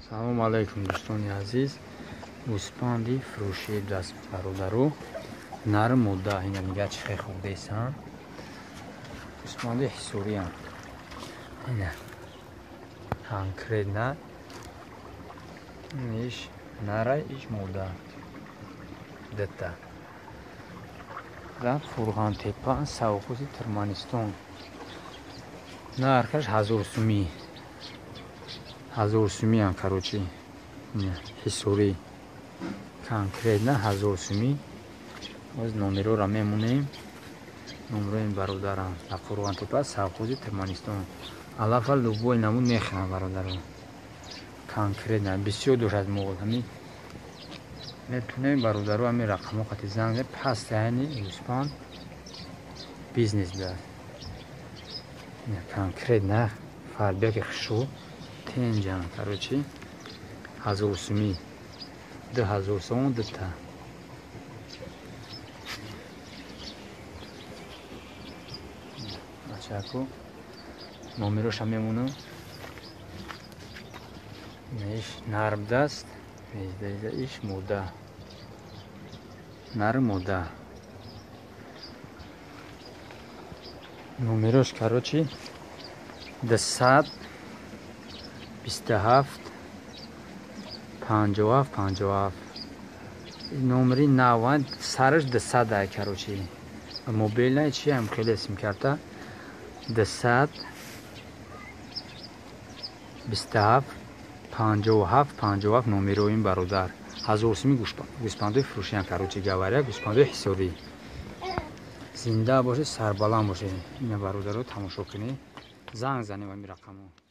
Салому алайкум, дӯстони азиз. Гӯспанди фурӯшӣ даст, бародару, нар, мода. Ина нига, чи хел хурдесан. Гӯспанди ҳисориям. Ина конкретно иш нара, иш мода, дата дар Қурғонтепа, совхози Туркманистон. Нархаш 1000 сумӣ, 1000 сумиам. Короче, ҳисорӣ, конкретно 1000 сумӣ. Оз номерора мемонем, номерои бародарам дар Қурғонтепа, совхози Туркманистон. Алафа любой намуд мехӯрам, бародаро. Конкретно бисёр дошад мол. Ҳами метунем, бародаро, ҳами рақамҳо қати занг. Пастаяни гӯспанд бизнес дад. Конкретно фарбияки хушрӯ, тенҷан. Короче, 1000 сумӣ, 2000 сомон дута. Бачаку, номероша мемонам. Иш нар будаст, иш мода, нар, мода. Номерош, короче, 227 57 57. Номери наван сараш 200 ай. Короче, мобилна чи ам хеле симкарта 227 57 57 номерои ин бародар. 1000 суми гӯспандои фурӯшиям. Короче говоря, гӯспандои ҳисорӣ. Зинда бошед, сарбаланд бошед. Ина, бародаро, тамошо кунед, занг занем ами рақамо.